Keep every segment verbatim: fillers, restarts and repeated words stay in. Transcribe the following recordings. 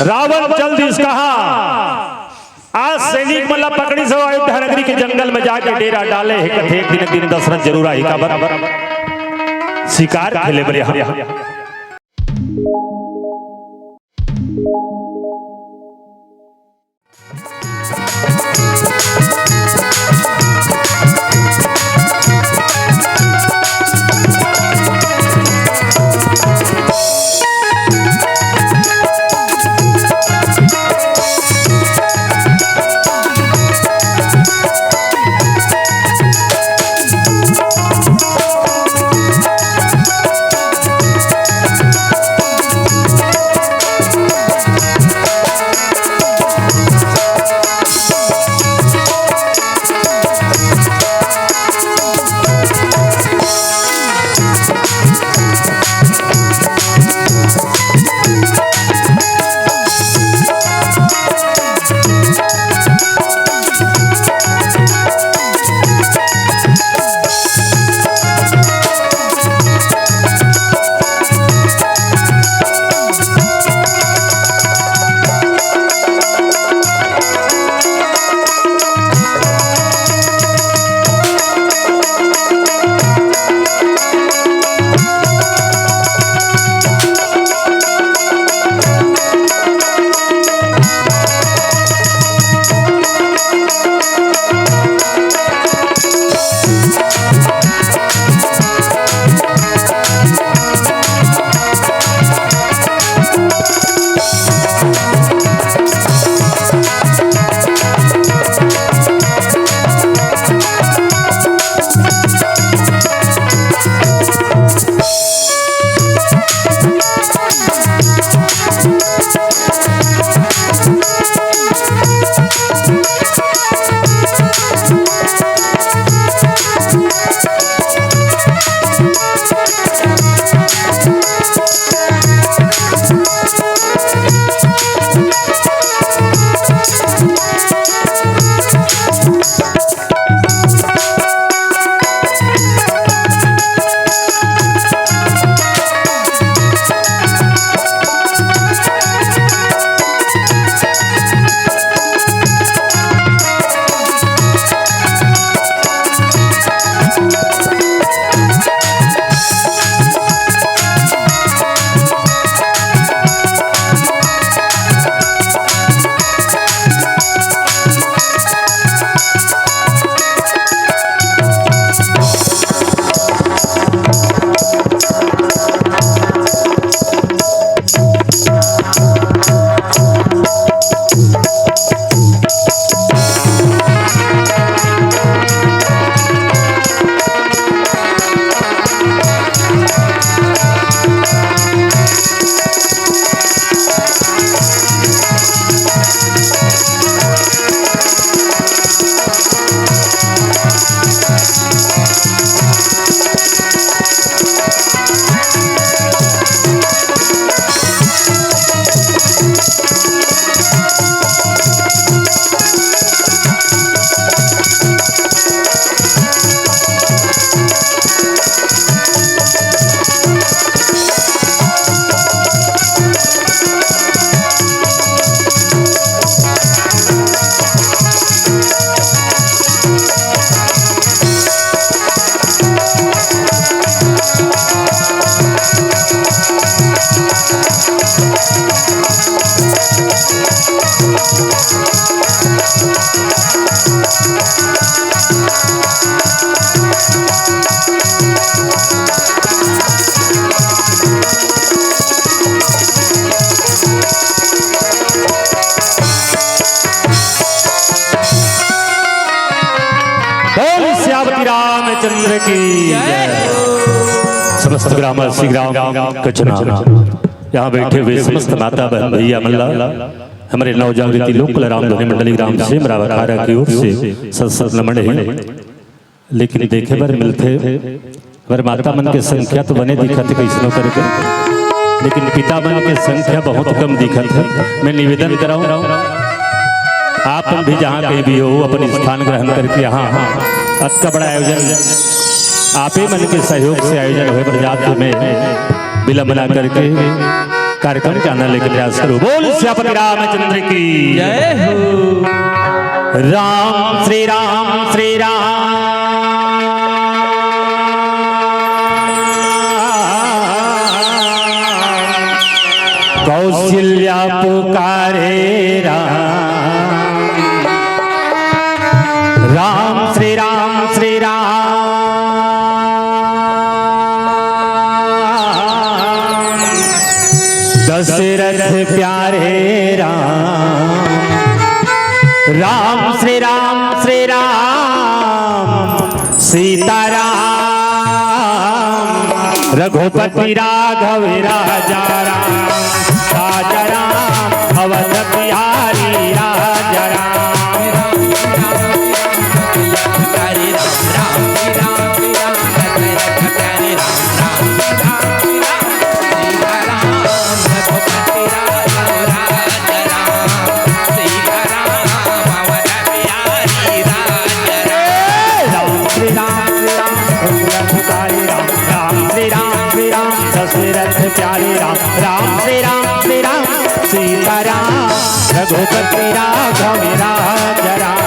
रावण चल दिस कहाँ? आज सैनिक मन ला पकड़िस हे, अयोध्या नगरी के जंगल में जाके डेरा डाले हे। कथे एक दिन, एक दिन दशरथ जरूर आही, काबर शिकार खेले बर यहाँ। बोल सियावती रामचंद्र की जय। समस्त ग्रामवासी, ग्राम कचना, यहाँ बैठे हुए समस्त माता बहन भैया मन ला हमरे नवजागृति लोक कला राम धुनी मंडली ग्राम सेमरा अखाड़ा की ओर से सत सत नमन हे। लेकिन देखे बर मिलथे, अगर माता मन के संख्या तो बने दिखत हे कइसनो करके, लेकिन पिता मन के संख्या बहुत कम दिखत हे। मैं निवेदन करहूँ, आप मन भी जहाँ कहीं भी हो, अपन स्थान ग्रहण करके यहाँ अतका बड़ा आयोजन आपे मन के सहयोग से आयोजन होए बर जात हे, मैं विलंब ना करके कार्यक्रम के आनंद लेके प्रयास करो। बोल सियापति रामचंद्र की जय हो। राम श्री राम श्री राम। कौशल्या पुकारे राम। राम श्री राम श्री राम। दशरथ प्यारे राम। राम श्री राम श्री राम। सीताराम रघुपति राघव राजा राम। राजा राम अवध बिहारी राजा राम। राम श्री राम श्री राम। राम श्री राम श्री राम। दशरथ प्यारे राम। राम श्री राम श्री राम। सीताराम रघुपति राघव राजा राम।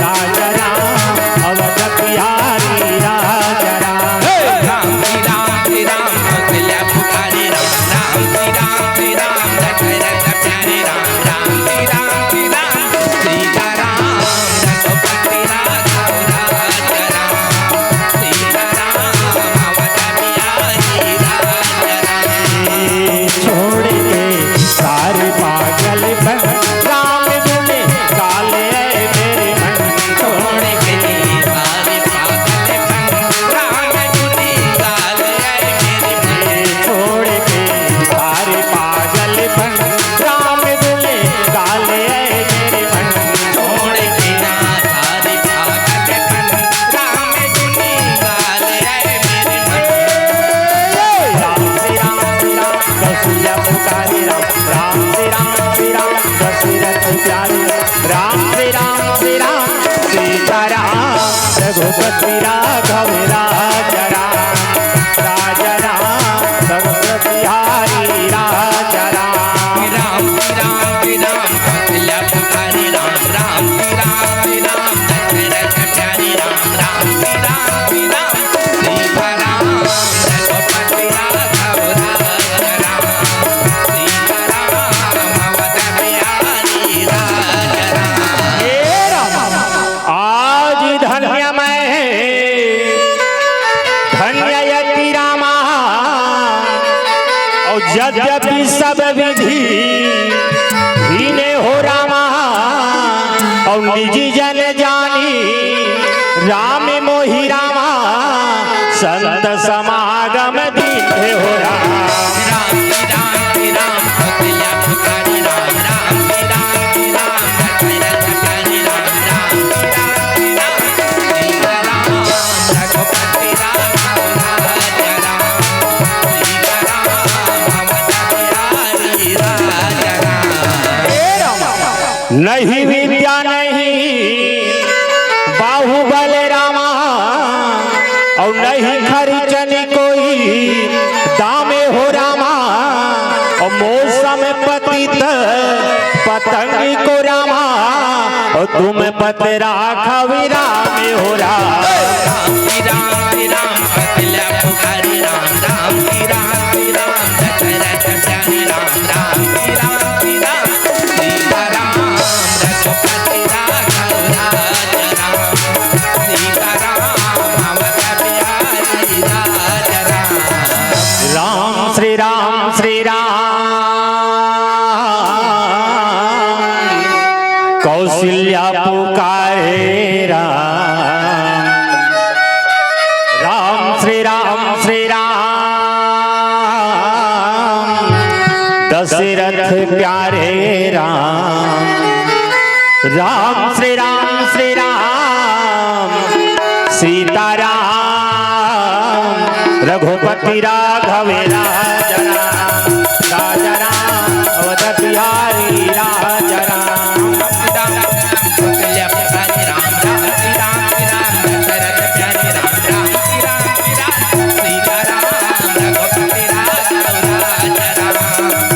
राजा राम अवध बिहारी राजा राम। हे! राम श्री राम श्री राम। कौशल्या पुकारे राम। राम श्री राम श्री राम। दशरथ प्यारे राम। राम श्री राम श्री राम। सीताराम रघुपति राघव राजा राम। सीताराम अवध बिहारी राजा राम। छोड़ के सारे पागलपन, राम गुन गाले मेरे मन। छोड़ के सारे पागलपन, राम गुन गाले मेरे मन। छोड़ के सारे पागलपन, राम गुन गाले मेरे मन। छोड़ के ना सारे पागलपन, राम गुन गाले मेरे मन। राम श्री राम श्री राम। कौशल्या पुकारे राम। राम श्री राम श्री राम। दशरथ प्यारे राम। राम श्री राम श्री राम। सीताराम रघुपति राघव राजा राम। राजा राम अवध बिहारी राजा राम। राम श्री राम श्री राम। कौशल्या पुकारे राम। राम श्री राम श्री राम। दशरथ प्यारे राम। राम श्री राम श्री राम। सीताराम रघुपति राघव राजा राम। सीताराम अवध बिहारी राजा राम। हे राम, आज धन्य मैं हे, धन्य यति रामा। और यद्यपि सब विधि हीने हो रामा, और निज जन जानी राम मोहि रामा। संत समागम दीन्हे हो राम। राम श्री राम श्री राम। कौशल्या पुकारे राम। राम श्री राम श्री राम। दशरथ प्यारे राम। राम श्री राम श्री राम। सीताराम रघुपति राघव राजा राम। सीताराम अवध बिहारी राजा राम। हे राम। नहीं विद्या नहीं बाहुबल रामा, और नहीं खर्च निकोई दामे हो रामा, और मौसम पतित पतंग को रामा, और तुम पत राखवी रामे हो राम। राम श्री राम श्री राम। कौशल्या पुकारे राम। राम श्री राम श्री राम। दशरथ प्यारे राम। राम श्री राम श्री राम। सीताराम रघुपति राघव राजा राम। सीताराम अवध बिहारी राजा राम। राम श्री राम श्री राम। कौशल्या पुकारे राम। राम श्री राम श्री राम। दशरथ प्यारे राम। राम श्री राम श्री राम। सीताराम रघुपति राघव राजा राम। राजा राम अवध बिहारी राजा राम।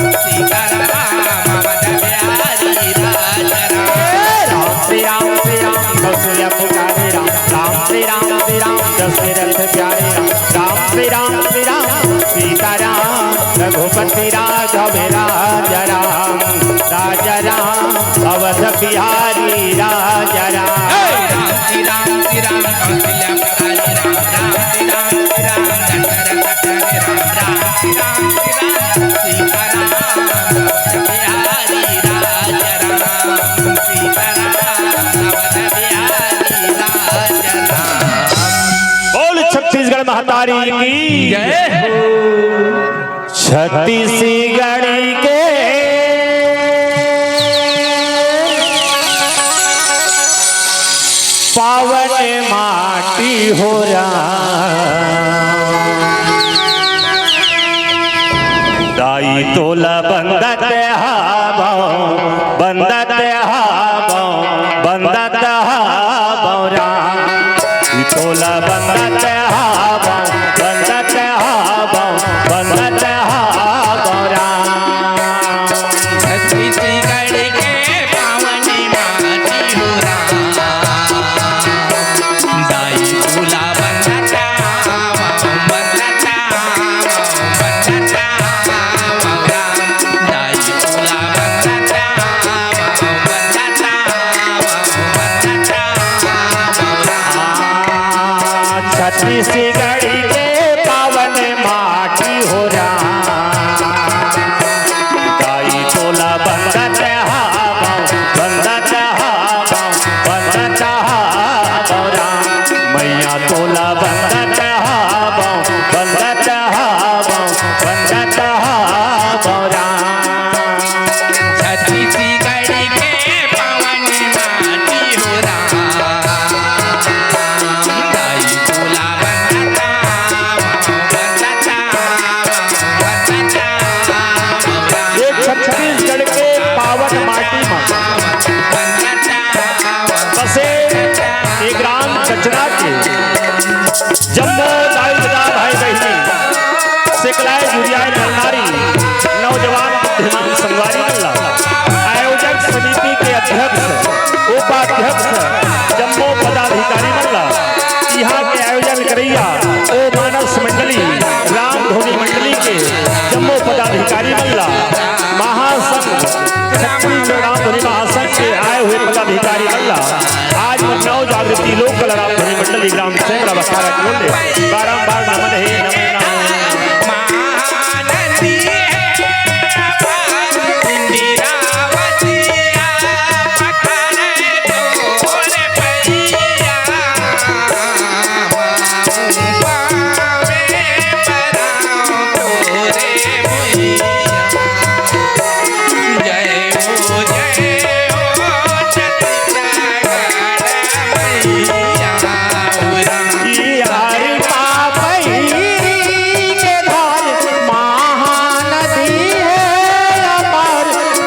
की जय हो। छत्तीसगढ़ के पावन माटी हो राम। दाई तोला बंदत हावंव, बंदत हावंव, बंदत हावंव राम। तोला बंदत हावंव, बंदत हावंव, बंदत हावंव राम। छत्तीसगढ़ के पावन माटी हो राम। दाई तोला बंदत हावंव, बंदत हावंव, बंदत हावंव राम। दाई तोला बंदत हावंव, बंदत हावंव, बंदत हावंव राम। छत्तीसगढ़ के पावन माटी हो राम। दाई तोला बंदत हावंव, बंदत हावंव, बंदत हावंव राम। मैया तोला बंदत हावंव, बंदत हावंव, बंदत हावंव राम। छत्तीसगढ़ के पावन माटी हो राम। दाई तोला बंदत हावंव, बंदत हावंव, बंदत हावंव राम। ये छत्तीसगढ़ के पावन माटी म बसे ये ग्राम कचना के जम्मो दाई ददा भाई बहिनी, सेकलाय जुरियाय नरनारी, नौजवान बुद्धिमान संगवारी मन ला, आयोजक समिति के अध्यक्ष, उपाध्यक्ष, जम्मो पदाधिकारी मन ला, इहाँ के आयोजन करइया ओ मानस मंडली, रामधुनी मंडली के जम्मो पदाधिकारी मन ला, महासंघ छत्तीसगढ़ रामधुनी महासंघ के आए हुए पदाधिकारी मन ला आज नव जागृति लोक कला रामधुनी मंडली ग्राम सेमरा बखारा के ओर ले बारंबार नमन हे, नमन, नमन।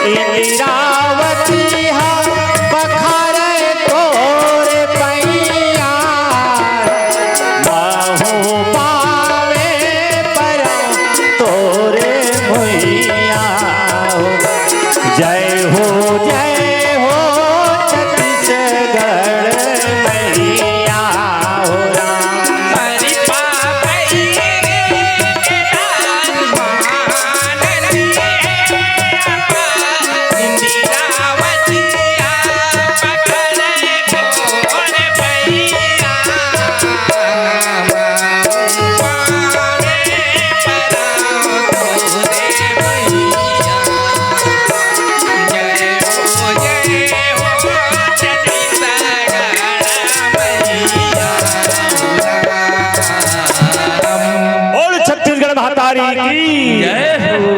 इंदिरावती हा पखारे तोरे पैया, महू पावे परम तोरे भुइया हो। जय हो, जय हो छत्तीसगढ़ मैया हो राम। बोल छत्तीसगढ़ महतारी की। जय हो।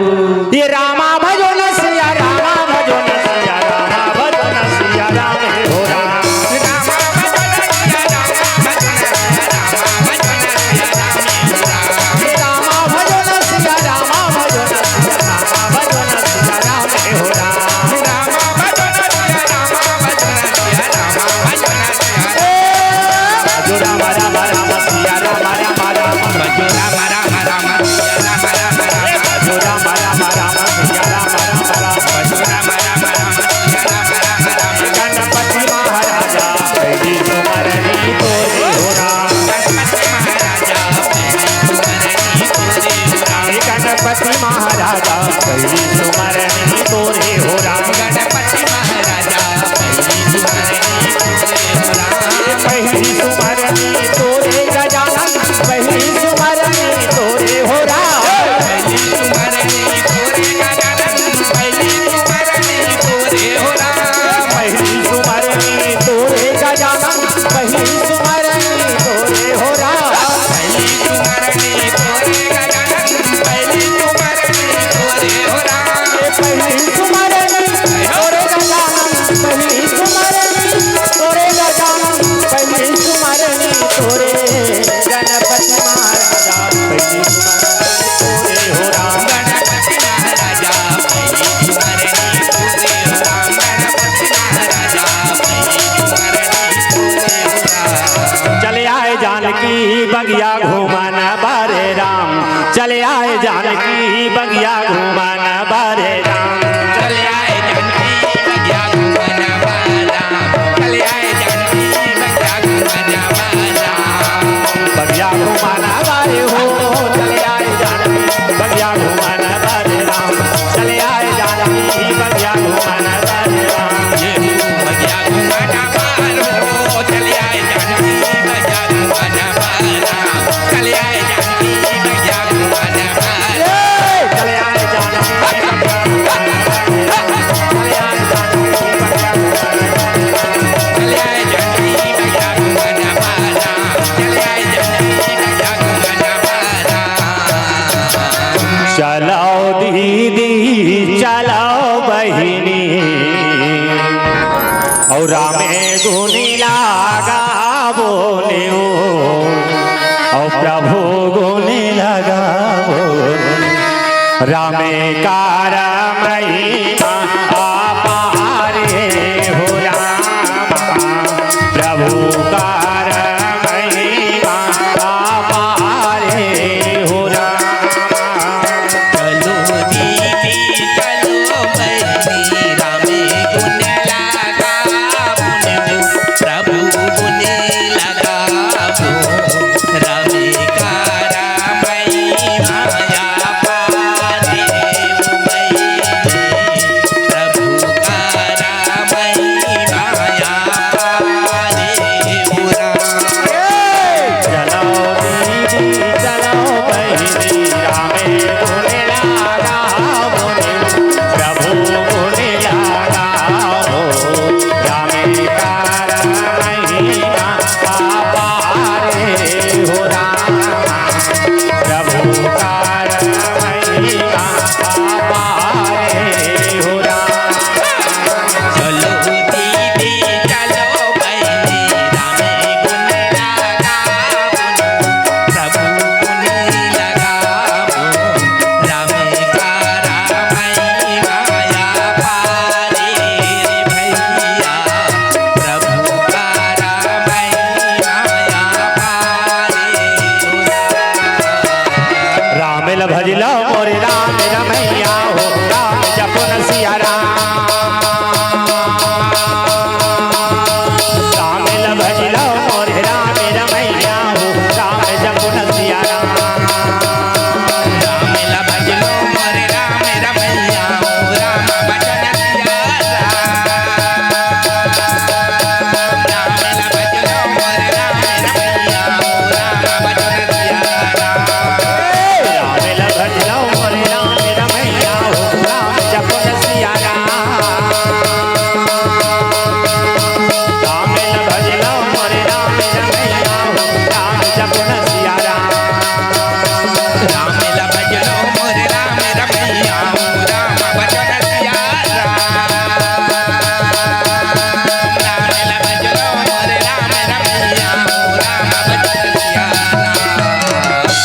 ये रामा भजो न सिया, रामा भजो न सिया, रामा भजो न सिया राम हे हो राम। रामा भजो न सिया, रामा भजो न सिया, रामा भजो न सिया राम हे हो राम। गणपति महाराजा पहली सुमरनी तोरे हो राम। गणपति महाराजा पहली सुमरनी तोरे हो राम। पहली सुमरनी तोरे गजानन, पहली सुमरनी तोरे हो राम। पहली सुमरनी तोरे गजानन, पहली सुमरनी तोरे हो राम। पहली सुमरनी तोरे गजानन, पहली सुमरनी तोरे हो राम। पहली सुमरनी जानकी बगिया घूमन बरे राम। चले आए जानकी बगिया घूमन बरे राम। चले आए जानकी बगिया घूमन बरे राम। बगिया घूमन बरे हो, चले आए जानकी बगिया घूमन बरे राम। चले आए जानकी बगिया घूमन बरे राम। ये बगिया घूमन बरे हो, चले आए जानकी बगिया घूमन बरे राम। चले आए जानकी बगिया घूमन बरे। ए, चले आए जानकी बगिया घूमन बरे। चले आए जानकी बगिया घूमन बरे। चले आए जानकी बगिया घूमन बरे। चले आए जानकी बगिया घूमन बरे। चलो दीदी, चलो बहिनी, अउ रामे गुनी लगाबो नेव, अउ प्रभु गुनी लगाबो। रामे कर महिमा अपार हे हो रामा, प्रभु कर महिमा अपार हे हो रामा। चलो दीदी, चलो बहिनी, रामे गुन लगाबो, प्रभु गुन लगाबो। रामे कर महिमा अपार हे हो बहिनी, प्रभु कर महिमा अपार हे हो रामा। चलो दीदी, चलो बहिनी, रामे गुन लगाबो, प्रभु गुन लगाबो। रामे कर महिमा अपार हे हो रामा, प्रभु कर महिमा अपार हे हो रामा। चलो दीदी, चलो बहिनी, रामे गुन लगाबो, प्रभु गुन लगाबो। रामे कर महिमा अपार हे रे भैया, प्रभु कर महिमा अपार हे। राम ल भज लव मोरे राम रमैया हो, राम जपो न सिया राम। राम ल भज लव मोरे राम रमैया हो, राम जपो न सिया राम। राम ल भज लव मोरे राम रमैया हो, राम बचन सिया राम। राम ल भज लव मोरे राम रमैया हो, राम बचन सिया राम। राम ल भज लव मोरे राम रमैया हो, राम जपो न सिया राम। राम ल भज लव मोरे राम रमैया हो, राम जपो न सिया राम। राम ल भज लव मोरे राम रमैया हो, राम बचन सिया राम। राम ल भज लव मोरे राम रमैया हो, राम बचन सिया राम।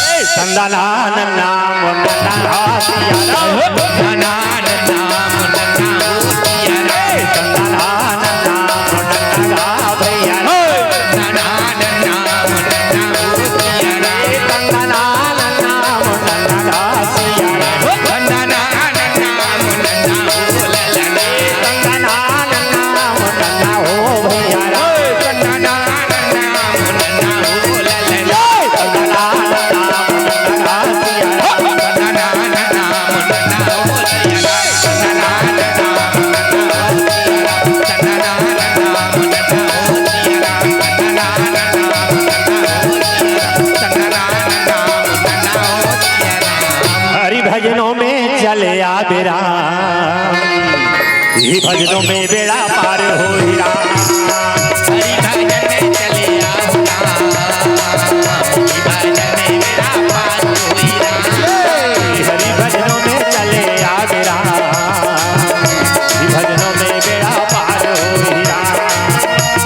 ए, तंदना नन्ना मुन्ना सिया राम। तंदना नन्ना मुन्ना सिया राम। ए, तंदना नन्ना मुन्ना भैया। ए, तंदना नन्ना मुन्ना सिया राम। तंदना नन्ना मुन्ना सिया राम। तंदना नन्ना मुन्ना ओ ललना। तंदना नन्ना मुन्ना ओ भैया राम। तंदना नन्ना मुन्ना ओ ललना। हरि भजनों में चले आबे राम, ये भजनों में बेड़ा पार होई राम। हरि भजन में चले आबे राम, ये भजन में बेड़ा पार होई राम। हरि भजनों में चले आबे राम, ये भजनों में बेड़ा पार होई राम।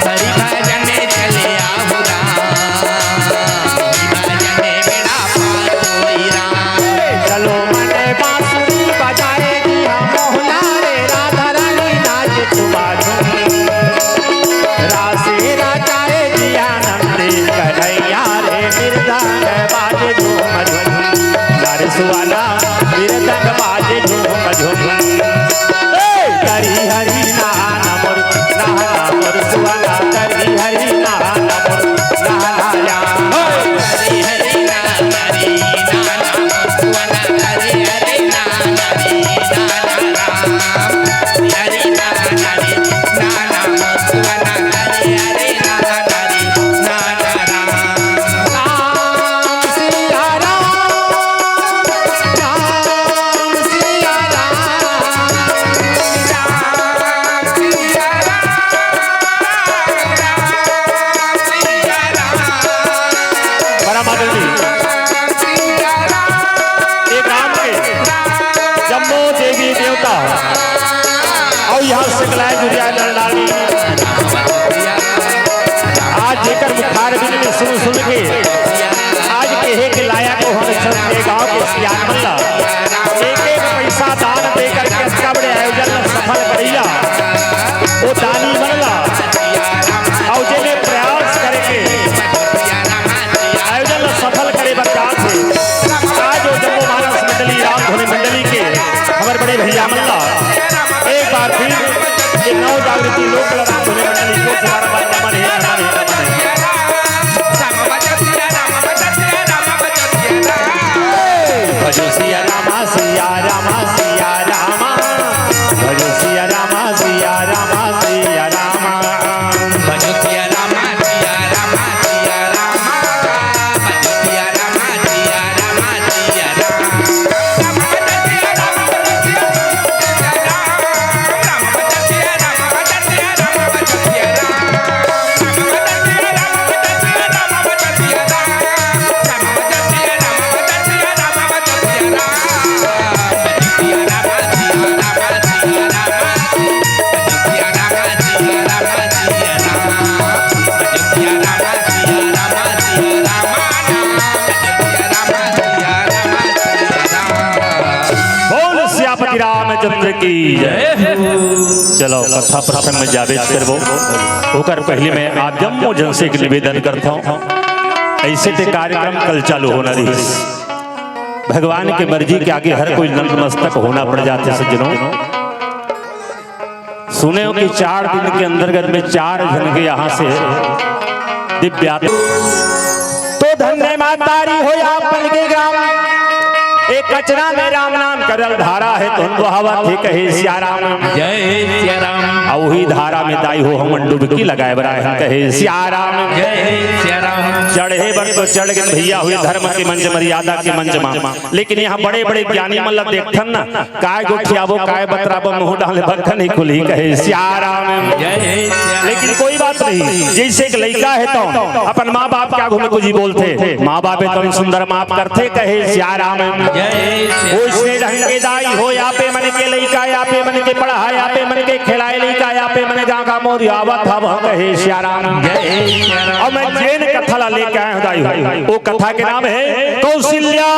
हरि भजन में चले आबे राम, ये भजन में बेड़ा पार होई राम। चलो मन बांसुरी बजाए दिया मोहला रे, राधा रानी नाच झूमा झूम। आज जेकर मुखार बिन में सुन सुन के आज केहे के लायक हो हम सब के गांव के सियान मन ला एक एक पैसा दान दे करके अतका बड़े आयोजन ला सफल करइया वो दानी मन ला अउ जेने प्रयास करे के आयोजन ला सफल करे बर जात हे। आज वो जम्मो मानस मंडली, राम धुनी मंडली के हमर बड़े भैया मन ला एक बार फिर ये नव जागृति लोक कला राम धुनी मंडली को दोबारा बार नमन हे, नमन हे, नमन हे। भजो सिया रामा, सिया रामा, सिया रामा। भजो सिया रामा, सिया रामा, सिया रामा। भजो सिया रामा, सिया रामा, सिया रामा। भजो सिया रामा, सिया रामा, सिया रामा। बोल सियापति रामचंद्र की जय। चलो, कथा प्रसंग में जाबे करबो, ओकर पहले मैं आप जम्मो जन से एक निवेदन करता हूँ, ऐसे ते कार्यक्रम कल चालू होना रहिस। भगवान के मर्जी के आगे हर कोई नतमस्तक होना पड़ जाथे सज्जनों। सुने हो कि चार दिन के अंतर्गत में चार झन के यहाँ से दिव्य आत्मा। तो धन्य महतारी हो आप मन के ग्राम, एक कचरा में राम नाम करल धारा हे, तो उनको हवा थे कहे सिया राम। जय सिया राम। अउ वही धारा में दाई हो हमन डुबकी लगाए बर आए हन कहे सिया राम। जय सिया राम। चढ़े बर तो चढ़ गए भैया, हुई धर्म के मंच, मर्यादा के मंच मा, लेकिन यहाँ बड़े बड़े ज्ञानी मन ला देखथन ना, काय गोठियाबो, काय बतराबो, मुंह डाले भक्खन ही खुलही कहे सिया राम। जय सिया राम। लेकिन कोई बात नहीं, जैसे एक लइका हे तो अपन माँ बाप के आगू में कुछ ही बोलथे, माँ बाप एकदम सुंदर माफ करथे कहे सिया राम। जय सिया राम। ओइसने ढंग के दाई हो, आपे मन के लइका, आपे मन के पढ़ाई, आपे मन के खिलाए लइका, आपे मन गाँव का मोर आवत हव कहे सिया राम। जय सिया राम। अउ मैं जेन कथा ला लेके आए हूँ दाई हो, वो कथा के नाम हे कौशल्या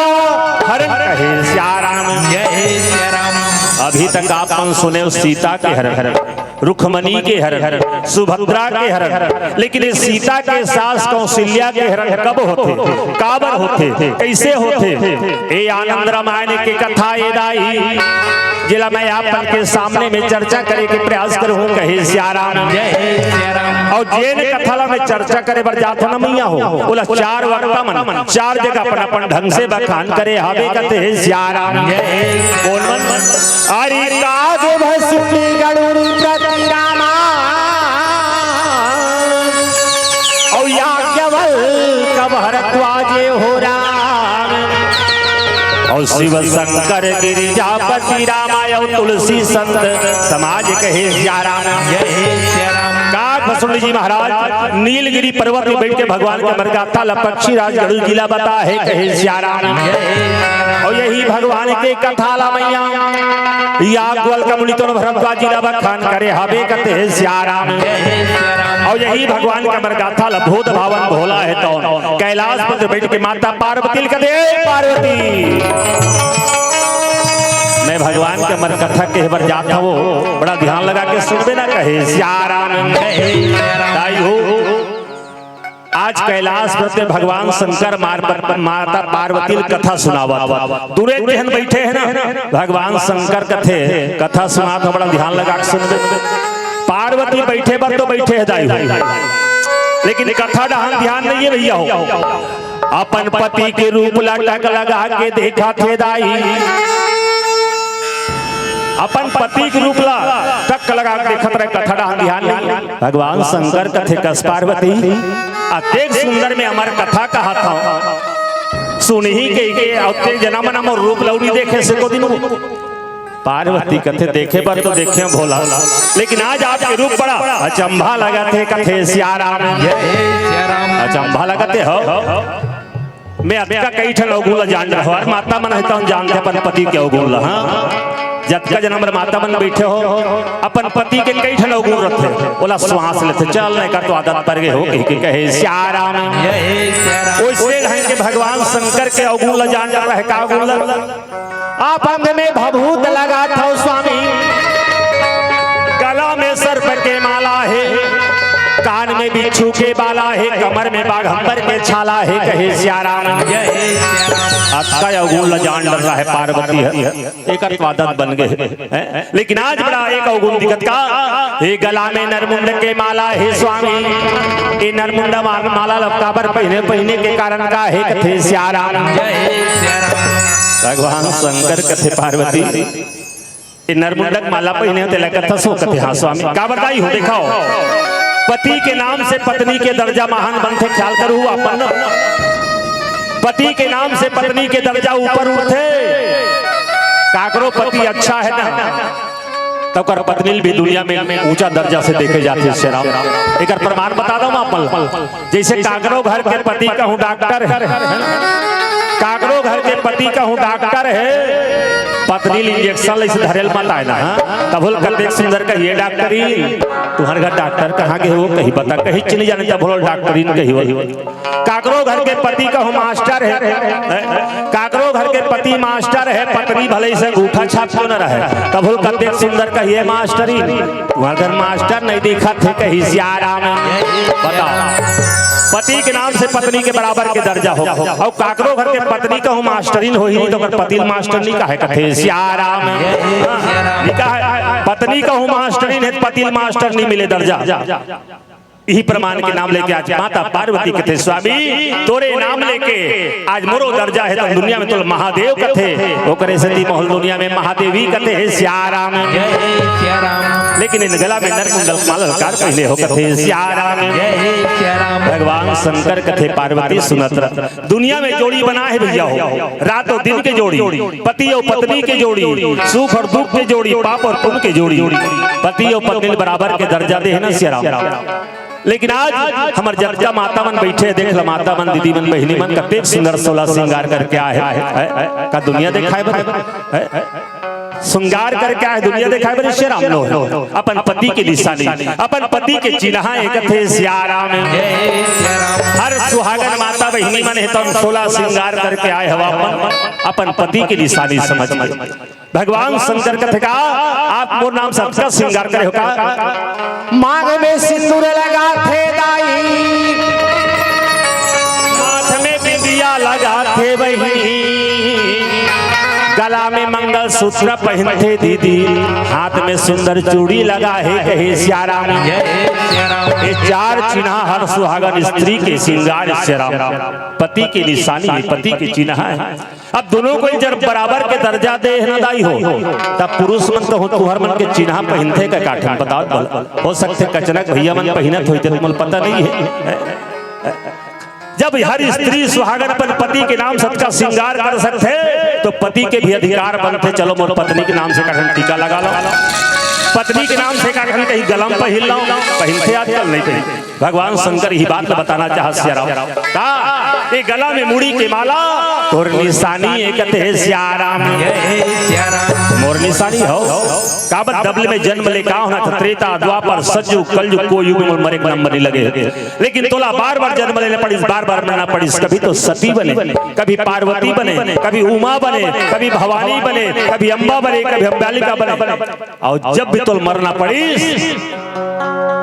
हरण कहे सिया राम। जय सिया राम। अभी तक आप मन सुने हो सीता के हरण, रुक्मणी के हरण, सुभद्रा के हरण, लेकिन ये सीता के सास कौशल्या के हरण कब होथे, काबर होथे, कैसे होथे? ए आनंद रामायण के कथा ए दाई, जेला मैं आप मन के सामने में चर्चा करे के प्रयास करहूँ कहे सिया राम। जय सिया राम। अउ जेन कथा ला मैं चर्चा करे बर जात हूँ ना मैया हो, ओला चार वक्ता मन चार जगह अपन अपन ढंग से बखान करे हवे कथे सिया राम। जय। बोल मन। अरे काग भसुंडी गरुड़ प्रति रामा, अउ याज्ञवल्क भरद्वाजे हो राम, अउ शिव शंकर गिरिजापति रामा, अउ तुलसी संत समाज कहे सिया राम। जय सिया राम। काग भसुंडी जी महाराज नीलगिरी पर्वत में बैठ के भगवान के मरगाथा ला पक्षीराज गरुड़ जी ला बता हे कहे सिया राम। अउ यही भगवान के कथा ला मैया याज्ञवल्क मुनि तो भरद्वाज जी ला बखान करे हवे कथे सिया राम। अउ यही भगवान के मरगाथा ला भूत भावन भोला हे तो कैलाश पर बैठ के माता पार्वती ल कथे, पार्वती मैं भगवान के मरगाथा कहे बर जात हवो, बड़ा ध्यान लगा के सुनबे ना कहे सिया राम। दाई हो, आज कैलाश पर्वत में भगवान शंकर मार-, माता पार्वती ल कथा सुनावत, दूरे तेहन बैठे हे ना, भगवान शंकर कथे कथा सुनात हो, बड़ा ध्यान लगा के सुनबे। पार्वती बैठे बर तो बैठे हे दाई, लेकिन कथा डहान ध्यान नहीं हे भैया हो। अपन पति के रूप ला टक लगा के देखा थे दाई, अपन पति के रूप ला टक लगा के देखत रहे, कथा डहान ध्यान नहीं। भगवान शंकर कथे कस पार्वती, अतेक सुंदर में हमर कथा कहत हव, सुनही के, के अतेक जना मन मोर रूप लउड़ी देखे से को दिन। पार्वती कथे देखे बर तो देखे भोला, लेकिन आज आपके रूप बड़ा अचंभा लगत हे कथे सिया राम। जय सिया राम। अचंभा लगत हे हो। मैं अतका कई ठन अवगुण ला जान रहा हूँ, हर माता मन हे तहन जानथे अपन पति के अवगुण ला, हाँ। जतका जन्म माता मन बैठे हो, अपन पति के कई ठन अवगुण रथे, ओला श्वास लेथे, "चल, नहीं कर तो आदत पर गए हो," कहि के कहे सियाराम। ओइसे ढंग के भगवान शंकर के अवगुण ल जान जाता है, का अवगुण ल? आप अंग में भभूत लगात हव स्वामी, गला में सर्प के माला हे, कान में बिच्छू के बाला हे, कमर में बाघंबर के छाला हे, कहे सियाराम। अतका अवगुण ल जान डर रहा है पार्वती ह। एकर तो आदत बन गए हे। लेकिन आज बड़ा एक अवगुण दिखत का, हे गला में नरमुंड के माला हे स्वामी, ये नरमुंड मा-, माला ल काबर पहिने, पहिने के कारण का हे, कथे सियाराम। भगवान शंकर कथे पार्वती, ये नरमुंड के माला पहिने हो, तेला कथा सो कथे, हाँ स्वामी, काबर दाई हो, देखाओ। पति के नाम से पत्नी के दर्जा महान बनथे, ख्याल करू अपन। पति के नाम से पत्नी के दर्जा ऊपर उठथे। काकरो पति अच्छा है ना, तो ओकर पत्नी ल भी दुनिया में ऊंचा दर्जा से देखे जाथे। सियाराम, एकर प्रमाण बता दो आप मन। जैसे काकरो घर के पति कहूँ डॉक्टर है, काकरो घर के पति कहूँ डॉक्टर है, पत्नी ल इंजेक्शन ल इसे धरे ल मत आए ना, हाँ? तब होल कतेक सुंदर कहिए डॉक्टरी, तुम्हारे घर डॉक्टर कहाँ गए हो, कहीं बता, कहीं चली जाने, तब होल डॉक्टरी कही हो। काकरो घर के पति कहूँ मास्टर है, हैं? काकरो घर के पति मास्टर है, पत्नी भले से अंगूठा छाप क्यों न रहे, तब होल कतेक सुंदर कहिए मास्टरी। तुम्हारे घर मास्टर नहीं दिखत हे, कही सियाराम। बताओ, पति के नाम से पत्नी के बराबर के दर्जा हो, और काकरो घर के पत्नी कहूँ मास्टरीन होही, तो ओकर पति ल मास्टर नहीं कहे, कथे सियाराम। नहीं कहे, पत्नी कहूँ मास्टरीन है, पति ल मास्टर नहीं मिले दर्जा। यही प्रमाण के नाम लेके आज माता पार्वती कथे, "स्वामी, तोरे नाम लेके आज मोरो दर्जा है, तो दुनिया में तोल महादेव कथे, ओकरे सेती मोहल दुनिया में महादेवी कथे हे सियाराम।" लेकिन इन गला में नरमुंडल माला ल काबर पहिने हो, कथे सियाराम। भगवान शंकर कथे, "पार्वती सुनत रह, दुनिया में जोड़ी बना है भैया हो, रात और दिन के जोड़ी, पति और पत्नी के जोड़ी, सुख और दुख के जोड़ी, पाप और पुण्य के जोड़ी, पति और पत्नी ल बराबर के दर्जा दे है ना सियाराम।" लेकिन आज हमर जतका माता मन बैठे, देख ल माता मन, दीदी मन, बहिनी मन, कतेक सुंदर सोला श्रृंगार करके आए हे। का दुनिया देखाए बर? श्रृंगार करके आए, दुनिया देखाए बर सियाराम लो। अपन पति के निशानी, अपन पति के चिन्हा एक थे सियाराम। हर सुहागन माता बहिनी मन हे तो सोला श्रृंगार करके आए हवा अपन, अपन पति के निशानी समझ के। भगवान शंकर कथे का, "आप मोर नाम से अतका श्रृंगार करे हो का?" मांग में सिंदूर लगाथे दाई, माथ में बिंदिया लगाथे बहिनी, गला में मंगलसूत्र पहनथे दीदी, हाथ में सुंदर चूड़ी लगा हे, कहे सियाराम। ये चार चिन्हा हर सुहागन स्त्री के श्रृंगार सियाराम, पति के निशानी हे, पति के चिन्हा हे। अब दोनों कोई जब बराबर के दर्जा दे हे ना दाई हो, तब पुरुष मन तो हो, तुहर मन के चिन्हा पहिनथे का काठन बताओ, बोल। हो सकथे कचनक भैया मन पहिनत होई, ते तुमन पता नहीं हे। जब हर स्त्री सुहागन अपन पति के नाम से अतका श्रृंगार कर सकथे, तो पति के भी अधिकार बनथे, चलो मोर पत्नी के नाम से काठन टीका लगा लो, पत्नी के नाम से काठन कहीं गला म पहिन लो, पहिनथे आजकल नहीं पहिन। भगवान शंकर यही बात ल बताना चाहत सियाराम। का? ये गला में मुड़ी के माला, तोर निशानी हे कथे सियाराम। मोर निशानी हो। काबर दबले में जन्म ले का होना था? त्रेता, द्वापर, सतयुग, कलयुग, को युग में मरे के नंबर नहीं लगे। लेकिन तोला बार-बार जन्म लेना पड़िस, बार-बार मरना पड़िस। कभी तो सती बने, कभी पार्वती बने, कभी उमा बने, कभी भवानी बने, कभी अम्बा बने, कभी अम्बालिका बने। अउ जब भी तोल मरना पड़िस,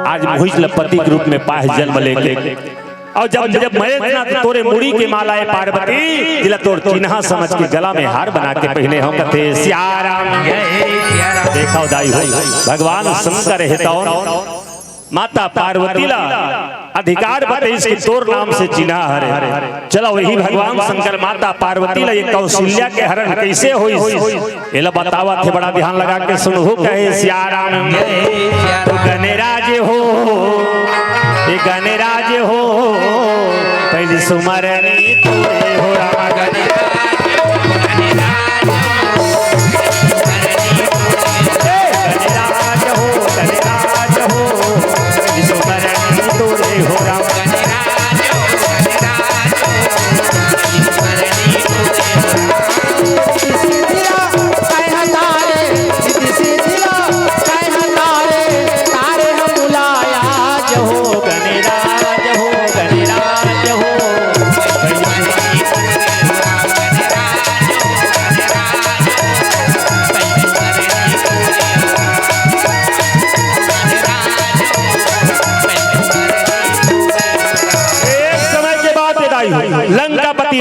आज मुहिच ल पति के रूप में पाहे जन्म लेके। अउ जब, जब मरे ना, तो तोरे मुड़ी के माला हे पार्वती, जिला तोर चिन्हा समझ के गला में हार बना के पहिने हो कथे सियाराम। देखो दाई हो, भगवान शंकर हे तो माता पार्वती ला अधिकार बतइस कि तोर नाम से चिन्हा हरे। चलो, वही भगवान शंकर माता पार्वती ला ये कौशल्या के हरण कैसे होइस, एला बतावत हे, बड़ा ध्यान लगा के सुनहु, कहे सियाराम। गणराज हो, ये गणराज हो, पहली सुमरनी तोरे हो राम। गणराज हो, गणराज हो, सुमरन तोरे हो राम। गणराज हो, गणराज हो, सुमरन तोरे हो राम। सिंधिया कहता रे,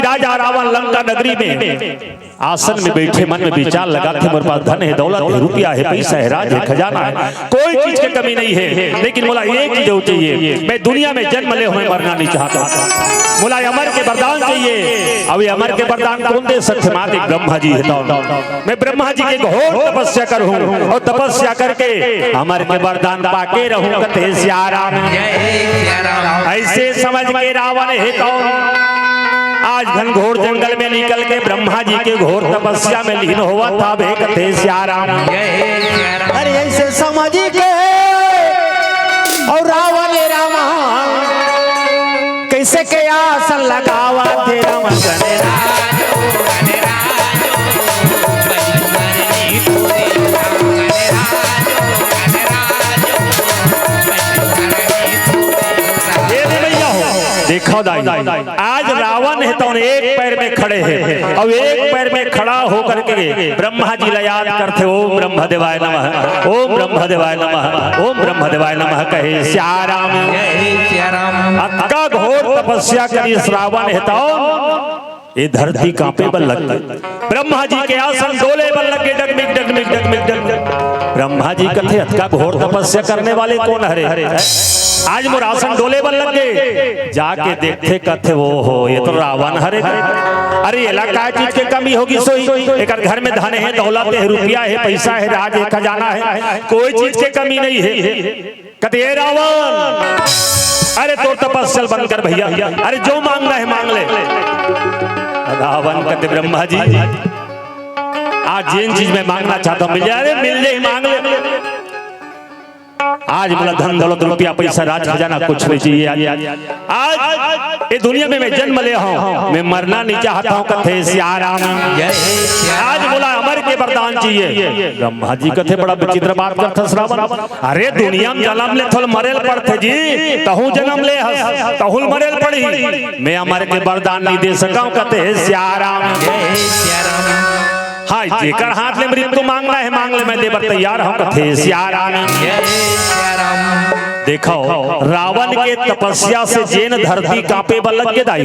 राजा रावण लंका नगरी में आसन में बैठे मन में विचार लगाथे, मोर पास धन हे, दौलत हे, रुपया हे, पैसा हे, राज हे, खजाना हे, कोई चीज के कमी नहीं हे, लेकिन मोला एक चीज अउ चाहिए, मैं दुनिया में जन्म ले हों, मैं मरना नहीं चाहता, मोला अमर के वरदान चाहिए। अब ये अमर के वरदान कोन दे सकथे? मात्र एक ब्रह्मा जी हे। तो मैं ब्रह्मा जी के घोर तपस्या करहूं अउ तपस्या करके अमर के वरदान पाके रहूं, कथे सियाराम। ऐसे समझ के रावण हे तो आज घनघोर जंगल में निकल के ब्रह्मा जी के घोर तपस्या में लीन होवत हावे, कथे सियाराम। अरे ऐसे समझ के अउ रावण रामा कैसे के आसन लगावथे रावण। ये दे भैया हो, देखो दाई, आज रावण हे तो एक पैर में खड़े हे अउ एक पैर में खड़ा होकर के ब्रह्मा जी ला याद करथे, ओम ब्रह्मदेवाय नमः, ओम ब्रह्मदेवाय नमः, ओम ब्रह्मदेवाय नमः कहे सियाराम। अतका घोर तपस्या करिस रावण हे तो ये धरती कांपे बर लग गे। ब्रह्मा जी के आसन डोले बर लग गे, डगमिग, डगमिग, डगमिग, डगमिग। ब्रह्मा जी कथे, "अतका घोर तपस्या करने वाले कोन हरे? आज मोर आसन डोले बर लग गे।" जाके देखथे, कथे, "ओ हो, ये तो रावण हरे।" अरे, एला काय चीज के कमी होगिस होही? एकर घर में धन हे, दौलत हे, रुपया हे, पैसा हे, राज हे, खजाना हे, कोई चीज के कमी नहीं हे। कथे, "ए रावण, अरे तोर तपस्या ल बंद कर भैया, अरे जो मांगना हे मांग ले।" रावण कथे, "ब्रह्मा जी, आज जेन चीज मैं मांगना चाहता हूं मिल जाए।" "अरे मिल जाही, मांग ले।" "आज मोला धन दौलत रुपया पैसा राज खजाना कुछ नहीं चाहिए। आज, आज ये दुनिया में मैं जन्म ले हूं, मैं मरना नहीं चाहता हूं," कथे सियाराम। आज मोला अमर के वरदान चाहिए। ब्रह्मा जी कथे, "बड़ा विचित्र बात करथस रावण, अरे दुनिया में जन्म ले तहूं ल मरे ल पड़थे जी, तहूं जन्म ले हस, तहूं ल मरे ल पड़ही, मैं अमर के वरदान नहीं दे सकंव," कथे सियाराम। हाँ, जेकर हाथ ले मृत्यु मांगना हे मांग ले, मैं दे बर तैयार हूं, कथे सियाराम। देखो, रावण के तपस्या से जेन धरती कांपे बर लग गे दाई,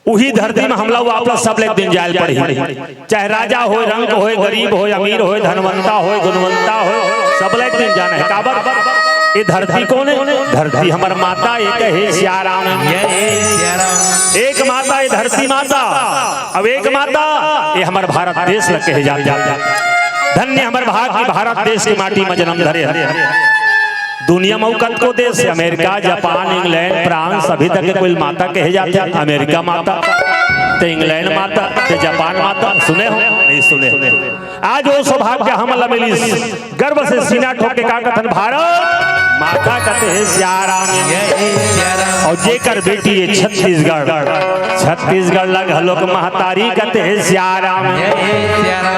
उही धरती में हमला अउ आप ला सबले एक दिन जाय ल पड़ही। चाहे राजा होय, रंक होय, गरीब होय, अमीर होय, धनवंता होय, गुणवंता होय, सबले एक दिन जाना हे। काबर? ये धरती कोन हे? धरती हमर माता ए कहे सियाराम। एक माता ये धरती माता, अउ एक माता ये हमर भारत देश ल कहे जाथे। धन्य हमर भाग कि भारत देश के माटी म जन्म धरे हन। दुनिया म अउ कतको देश हे, अमेरिका, जापान, इंग्लैंड, फ्रांस, अभी तक के कोई माता कहे जाथे, अमेरिका माता, ते इंग्लैंड माता, ते जापान माता, सुने हो? नहीं सुने। आज वो सौभाग्य हमला मिलिस, गर्व से सीना ठोक के का कथन, भारत माता कथे सियाराम। अउ जेकर बेटी हे छत्तीसगढ़, छत्तीसगढ़ ल घलोक महतारी कथे सियाराम।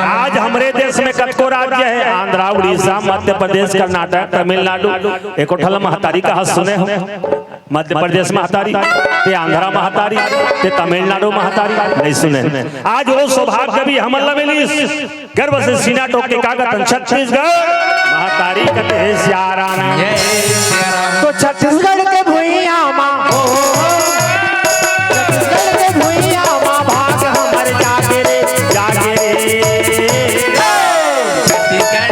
आज हमरे देश में कतको राज्य हे, आंध्रा, उड़ीसा, मध्य प्रदेश, कर्नाटक, तमिलनाडु, एको ठन ल महतारी कहा सुने हो? मध्य प्रदेश महतारी, ते आंध्रा महतारी, ते तमिलनाडु महतारी, नहीं सुने। आज वो सौभाग्य भी हमला मिलिस, गर्व से सीना ठोक के का कथन, छत्तीसगढ़ महतारी कथे सियाराम। तो छत्तीसगढ़ के भुइयां मा, छत्तीसगढ़ के भुइयां मा भाग हमर जागे रे, जागे रे। छत्तीसगढ़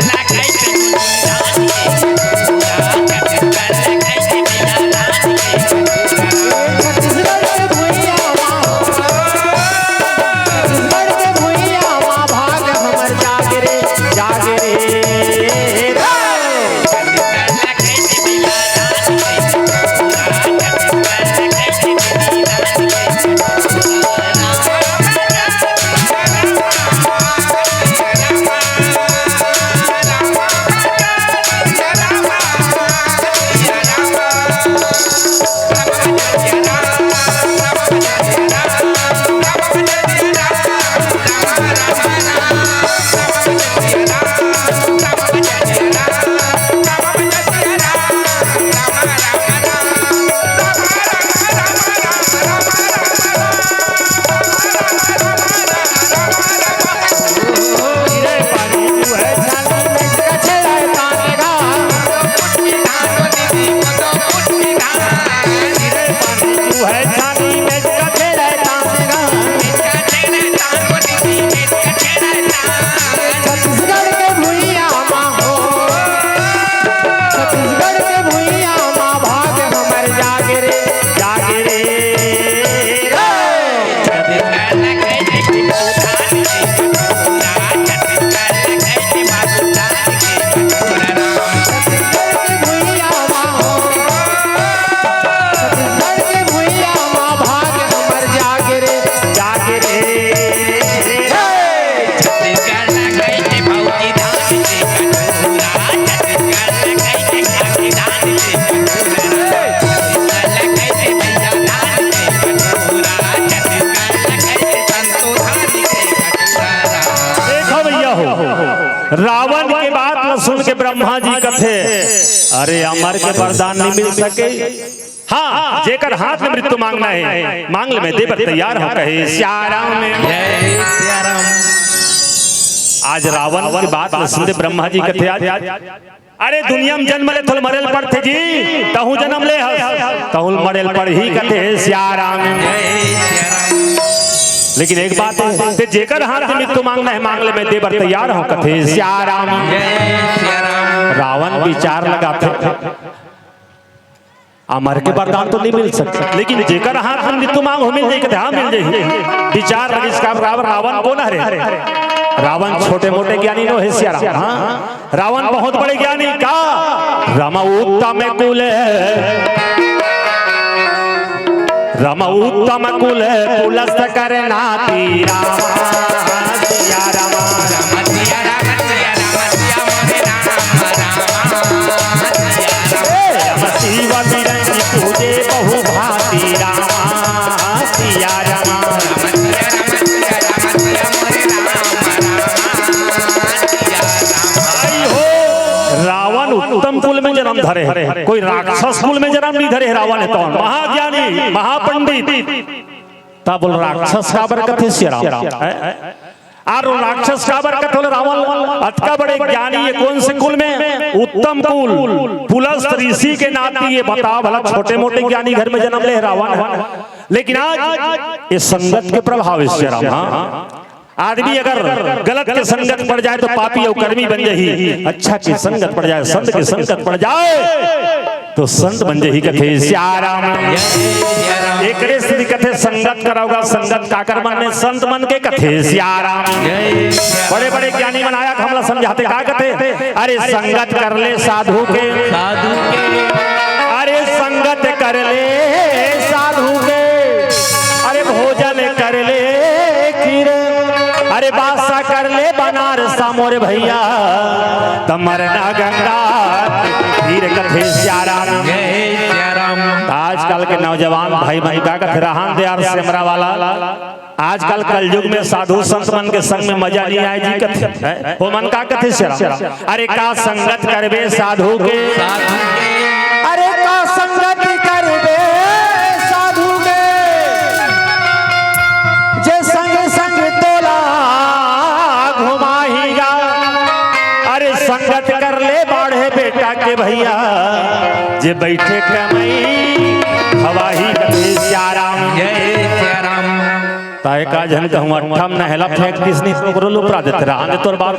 के भुइयां मा, छत्तीसगढ़ के भुइयां मा भाग हमर जागे रे, जागे रे। छत्तीसगढ़ के भुइयां मा भाग हमर जागे रे, जागे रे, रे। छत्तीसगढ़ के भुइयां मा हो, छत्तीसगढ़ के भुइयां मा भाग हमर जागे रे, जागे रे, रे। छत्तीसगढ़ लगाई के भौजी धान के कटोरा, छत्तीसगढ़ लगाई के खाकी धान के कटोरा, छत्तीसगढ़ लगाई के भैया धान के कटोरा, छत्तीसगढ़ लगाई के संतो धान के कटोरा। देखो भैया हो, रावण के बात ल सुन के ब्रह्मा जी कथे, "अरे, अमर के वरदान नहीं मिल सके?" हाँ, जेकर हाथ में मृत्यु मांगना है, मांग ले, मैं दे बर तैयार हूँ, कहे सिया राम। जय सिया राम। आज रावण के बात ल सुन के ब्रह्मा जी कथे, आज, अरे, दुनिया में जन्म ले थोल मरेल पड़थे जी, तहूँ जन्म ले हस, तहूँ मरेल पड़ही, कथे सिया राम। जय सिया राम। लेकिन एक बात है, ते जेकर हाथ में मृत्यु मांगना है, मांग ले, मैं दे बर तैयार हूँ, कथे सिया राम। जय सिया राम। रावण विचार लगाथे, अमर के वरदान तो नहीं मिल सकता, लेकिन जेकर हाथ में मृत्यु मांग हो, मिल जाही, कथे, हाँ, मिल जाही। विचार लगिस का, रावण, रावण कोन हरे? रावण छोटे मोटे ज्ञानी नो हे सिया राम, हाँ? रावण बहुत बड़े ज्ञानी का? रम उत्तम कुल, रम उत्तम कुल कुलस्थ कर नाती राम, सिया राम। राम सिया राम सिया राम सिया मोरे राम राम सिया राम। ए, राम शिव बिरंगी पूजे बहु भांति राम, सिया राम। राम सिया राम सिया राम सिया मोरे राम राम सिया राम। आई हो, रावण उत्तम कुल में जन्म धरे हे, कोई राक्षस कुल में जन्म नहीं धरे हे रावण हे, तो महाज्ञानी, महापंडित। तब बोल, राक्षस काबर कथे सिया राम? हैं? और राक्षस काबर कथे रावण? अतका बड़े ज्ञानी, ये कौन से कुल में? उत्तम कुल, पुलस्त ऋषि के नाती। ये बताओ भला, छोटे मोटे ज्ञानी घर में जन्म ले रावण हे। लेकिन आज ये संगत के प्रभाव हे सिया राम, हाँ? आदमी अगर गलत के संगत पड़ जाए तो पापी अउ कर्मी बन जाही, अच्छा के संगत पड़ जाए, संत के संगत पड़ जाए तो संत बन जाही, कथे सिया राम। एकरे सेती कथे संगत करव गा, संगत काकर मन में? संत मन के, कथे सिया राम। बड़े बड़े ज्ञानी मन आया, हमला समझाथे, का कथे? अरे संगत कर ले साधु के, साधु के। अरे संगत कर ले साधु के, अरे भोजन कर ले खीर, अरे बासा कर ले बनारसा मोर भैया, त मरना गंगा तीर, कथे सिया राम। जय सिया राम। त आजकल के नौजवान भाई मन का कथे, रहन दे यार सेमरा वाला। आजकल कलयुग में साधु संत मन के संग में मजा नहीं आए जी, कथे, हैं? वो मन का कथे सिया राम? अरे का संगत करबे साधु के? साधु के। अरे का संगत करबे साधु के? जे संग संग तोला घुमाही गा। अरे संगत कर ले बाढ़े बेटा के भैया, जे बैठे कमाई खवाही, कथे सिया राम। जय सिया राम। ताए का झन कहूँ अट्ठम नहला फेंक दिस नहीं तो ओकरो लुपरा देथे, रहन दे तोर बात।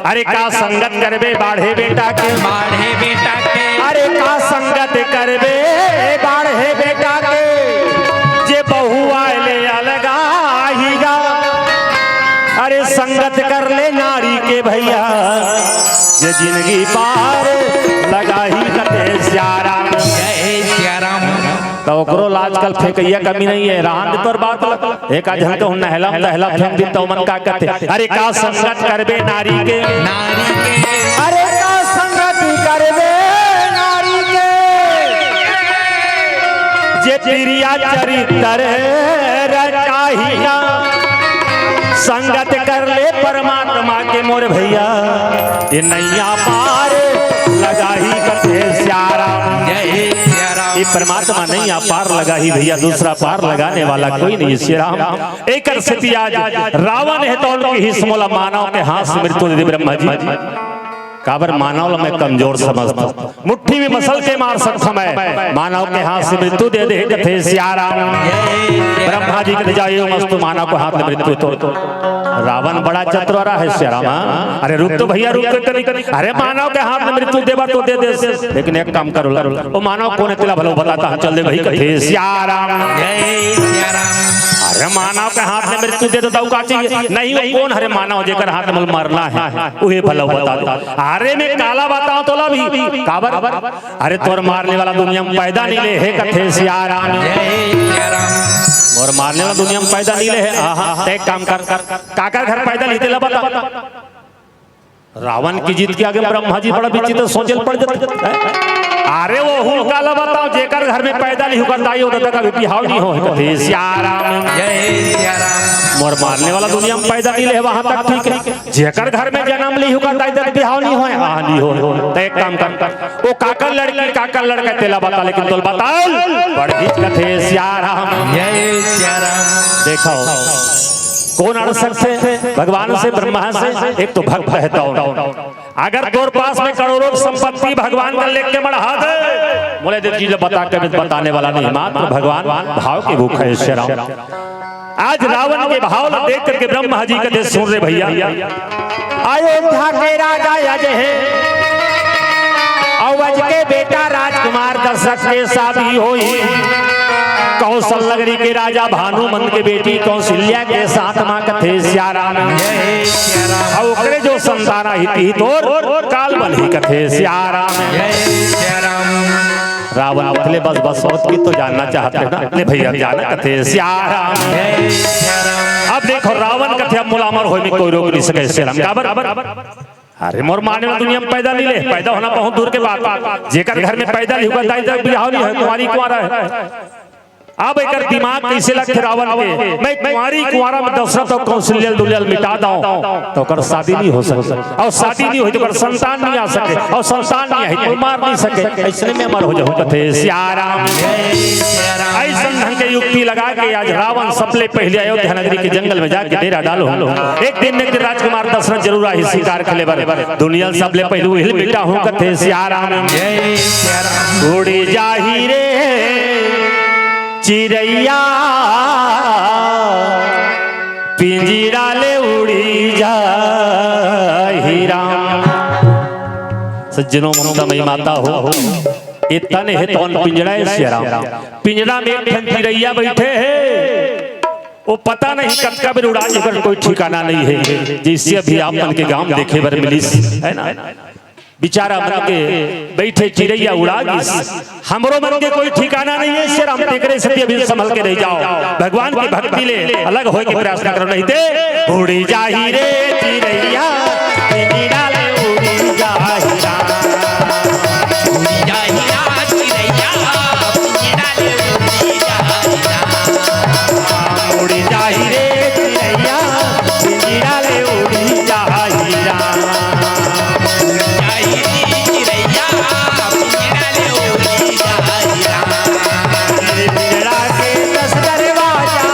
अरे का संगत करबे बाढ़े बेटा के, बाढ़े बेटा के। अरे का संगत करबे बाढ़े बेटा के, जे बहू आए ले अलगा ही गा। अरे संगत कर ले नारी के भैया, जे जिंदगी पार लगाही, कथे सिया राम। जय सिया राम। त ओकरो ला आजकल फेंकइया कमी नहीं हे, रहन दे तोर बात ल। एक आध झन कहूँ नहला में दहला फेंक दिन त ओमन का कथे, अरे का संगत करबे नारी के, नारी के। अरे का संगत करबे नारी के, जे प्रिया चरित्र रचाही ना। संगत कर ले परमात्मा के मोर भैया, ये नैया पार लगाही, कथे सिया राम। जय सिया राम। ये परमात्मा नैया पार लगाही भैया, दूसरा पार लगाने वाला कोई नहीं है सिया राम। एकर सेती आज रावण हे त उनकी हिस मोला मानव के हाथ से मृत्यु दे दे ब्रह्मा जी। काबर मानव ल मैं कमजोर समझथंव, मुट्ठी में मसल के मार सकथंव मैं, मानव के हाथ से मृत्यु दे दे, कथे सियाराम। ब्रह्मा जी कथे, जाओ, यो मस्तु, मानव के हाथ में मृत्यु तो। रावण बड़ा चतुर रहा है सियाराम, हाँ? अरे रुक तो भैया, रुक तो करी, करी। अरे मानव के हाथ में मृत्यु देबा तो दे दे, लेकिन एक काम करो ला, वो मानव कोन हे तेला भलो बताता हूँ, चल दे भाई, कथे सियाराम। अरे मानव के हाथ में मृत्यु दे देता हूँ, का चाहिए? नहीं, वो कोन हरे मानव जेकर हाथ में मरना है, उहे भलो बता दो। अरे मैं काला बताओ तोला भी, काबर? अरे तोर मारने वाला दुनिया में पैदा नहीं ले हे, कथे सियाराम। मोर मारने वाला दुनिया में पैदा नहीं ले हे। आहा, ते एक काम कर, कर, काकर घर पैदा नहीं तेला बता। रावण की जीत के आगे ब्रह्मा जी बड़ा विचित्र सोचे ल पड़ जाते हैं। अरे वो हुन काला बताओ, जेकर घर में पैदा नहीं होकर दाई होता तक अभी बिहाव नहीं हो, कथे सियाराम। मोर मारने वाला दुनिया में पैदा नहीं ले, वहां तक ठीक है। जेकर घर में जन्म ली होकर दाई तक बिहाव नहीं हो, हाँ नहीं हो। तो एक काम कर, वो काकर लड़की, काकर लड़का तेला बता, लेकिन तोल बताओ, बड़ गीत कथे सियाराम। देखो, कोन अड़ सकथे भगवान से, ब्रह्मा से? एक तो भक्त है तो। अगर तोर पास में करोड़ों संपत्ति भगवान का लेके मढ़ा दे, मोला दे चीज बता के मैं बताने वाला नहीं, मात्र भगवान भाव के भूखा है सियाराम। आज रावण के भाव ला देख करके ब्रह्मा जी कथे, सुन रे भैया, अयोध्या के राजा अज हे, अउ अज के बेटा राजकुमार दशरथ के शादी होही कौशल नगरी के राजा भानुमंत के बेटी कौशल्या के साथ मा, कथे सियाराम। अउ ओकरे जो संतान आही तिही तोर काल बनही, कथे सियाराम। रावण निकले, बस, बस, और की तो जानना चाहते ना, ले भैया, जाना कथे सियाराम। अब देखो, रावण कथे, अब मोला अमर होय में कोई रोक नहीं सके, सियाराम। काबर? अरे मोर माने वाला दुनिया में पैदा नहीं ले, पैदा होना बहुत दूर के बात। जेकर घर में पैदा नहीं हुआ, दाई तक बिहाव नहीं है, कुंवारी कुंवारा है। अब एकर दिमाग कैसे लगथे रावण के, मैं कुंवारी कुंवारा में दशरथ अउ कौशल्या ल दुनिया ल मिटा दंव, तो ओकर शादी नहीं हो सके, अउ शादी नहीं होही तो ओकर संतान नहीं आ सके, अउ संतान नहीं आही तो मार नहीं सके, अइसने में अमर हो जाहूं, कथे सियाराम। अइसन ढंग के युक्ति लगा के आज रावण सबले पहले अयोध्या नगरी के जंगल में जाके डेरा डालो। एक दिन न एक दिन राजकुमार दशरथ जरूर आही शिकार खेले बर, दुनिया ल सबले पहले उही ल मिटाहूं, कथे सियाराम। उड़ी जाही रे चिरैया पिंजरा ले उड़ी जाही राम। सज्जनों, ममता मई माता हो, ए तन हे तौन पिंजरा हे सियाराम। पिंजरा में एक ठन चिरैया बैठे हे, वो पता नहीं कतका बेर उड़ा जाही, कोई ठिकाना नहीं हे। जैसे अभी आप मन के गांव देखे बर मिलिस, है ना? बिचारा मन के बैठे चिरैया उड़ा गिस। हमरो मन के कोई ठिकाना नहीं हे, सियाराम, तेकरे सेती अभी संभल के रहि जाव। भगवान की भक्ति ले अलग होय के प्रयास न करो, नहीं ते उड़ी जाही रे चिरैया, पिंजरा ले उड़ी जाही राम। उड़ी जाही रे चिरैया, पिंजरा ले उड़ी जाही राम। उड़ी जाही रे चिरैया, पिंजरा ले उड़ी जाही राम। उड़ी जाही रे चिरैया, पिंजरा ले उड़ी जाही राम। पिंजरा के दस दरवाजा,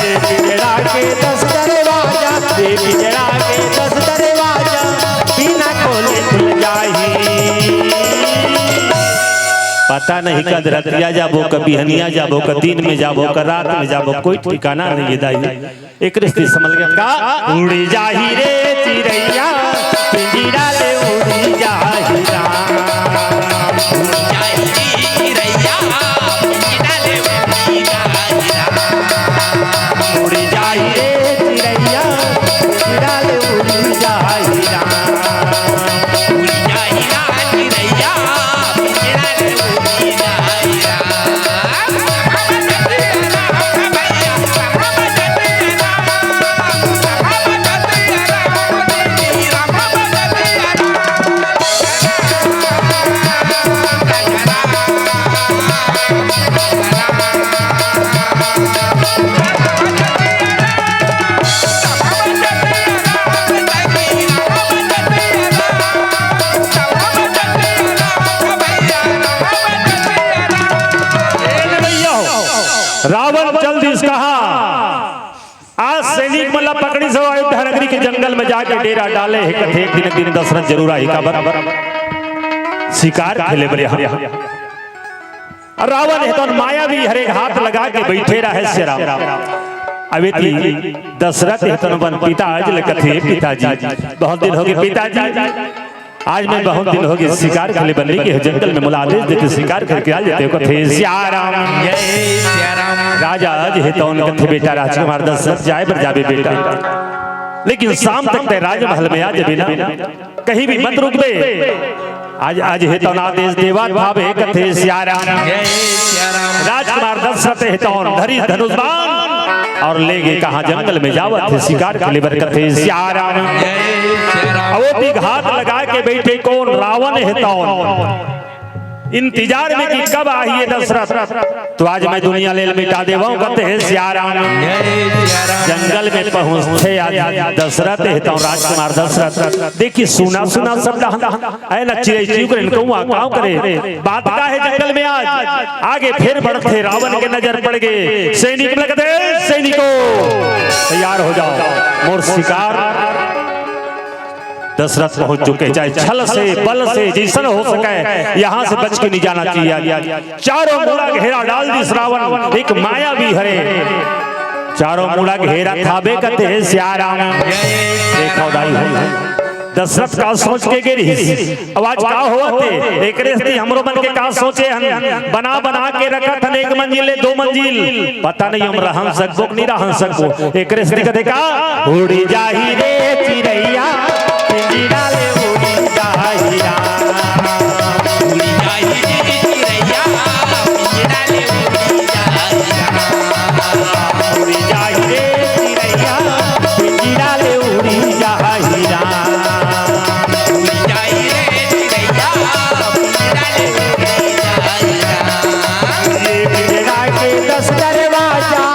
ये पिंजरा के दस दरवाजा, ये पिंजरा के दस दरवाजा, बिना खोले खुल जाही। पता नहीं कद रतिया जाबो, कब बिहनिया जाबो, कब दिन में जाबो, कब रात में जाबो, कोई ठिकाना नहीं हे दाई। एकरे सेती संभल के का उड़ी जाही रे चिरैया, पिंजरा ले उड़ी जाही राम। उड़ी जाही रे चिरैया, पिंजरा ले उड़ी जाही राम। उड़ी जाही रे चिरैया, पिंजरा ले उड़ी जाही राम। उड़ी जाही रे चिरैया, पिंजरा ले उड़ी जाही राम। सो अयोध्या नगरी के जंगल में जाके डेरा डाले हे। कथे एक दिन, एक दिन दशरथ जरूर आही, काबर शिकार खेले बर यहाँ। अउ रावन हे तौन मायावी हरे, हाथ लगा के बइठे रहे सियाराम। अब एती दशरथ हे तौन अपन पिताजी ले कथे, पिताजी, बहुत दिन होगे पिताजी, आज मैं बहुत दिन होगे शिकार खेले बर नइ गे हँव, जंगल में मोला आदेश देते शिकार करके आ जाते हो, कथे सियाराम। जय सियाराम। राजा आज हे तौन कथे बेटा राजकुमार दशरथ जाए बर जाबे बेटा, लेकिन शाम तक तैं राजमहल में आ जाबे ना, कहीं भी मत रुकबे। आज, आज हे तौन आदेश देवत हावे, कथे सियाराम। जय सियाराम। राजकुमार दशरथ हे तौन धरिस धनुष बाण अउ ले गे कहाँ जंगल में जावत हे शिकार खेले बर, कथे सियाराम। जय सियाराम। अउ ओती घात लगा के बइठे कोन, रावन हे तौन इंतजार में कि कब आही ये दशरथ, तो आज मैं दुनिया ले मिटा देवँव, कथे सियाराम। जय सियाराम। जंगल में पहुँचथे आज दशरथ हे तौन राजकुमार दशरथ, देखी सुना सुना सब डहन, अइ न चिरई चिउकरन कौआ काँव करे, बात का हे जंगल में आज। आगे फेर बढ़थे, रावन के नजर पड़ गे। सैनिक मन ल कथे, सैनिकों तैयार हो जाओ, मोर शिकार दशरथ पहुँच चुके, चाहे छल से, बल से, जइसन हो सके, यहाँ से बच के नइ जाना चाहिए। चारों मुड़ा घेरा डाल दिस रावन, एक मायावी हरे, चारों मुड़ा घेरत हावे, कथे सियाराम। देखव दाई हो, दशरथ का सोच के गे रिहिस, अब आज का होवत हे, एकरे सेती हमरो मन के का सोचे हन, बना बना के रखत हन, एक मंजिल ले दो मंजिल, पता नहीं हम रहन सकबो कि नइ रहन सकबो। एकरे सेती कथे का, उड़ी जाही रे चिरैया, पिंजरा ले उड़ी जाही राम। उड़ी जाही रे चिरैया, पिंजरा ले उड़ी जाही राम। उड़ी जाही रे चिरैया, पिंजरा ले उड़ी जाही राम। उड़ी जाही रे चिरैया, पिंजरा ले उड़ी जाही राम। ये पिंजरा के दस दरवाजा,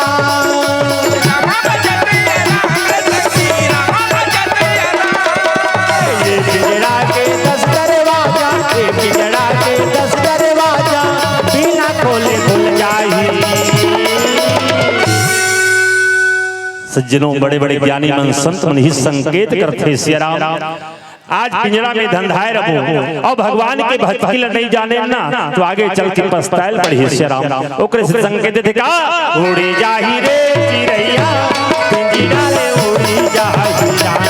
ये पिंजरा के दस दरवाजा, ये पिंजरा के दस दरवाजा, बिना खोले खुल जाही। सज्जनों, बड़े-बड़े ज्ञानी मन, संत मन ही संकेत करथे सियाराम। आज पिंजरा में धंधाए रबो अउ भगवान के भक्ति ल नइ जाने ना, तो आगे चल के पछताए ल पड़ही सियाराम। ओकरे सेती संकेत देथे का, उड़ी जाही रे चिरैया, पिंजरा ले उड़ी जाही राम।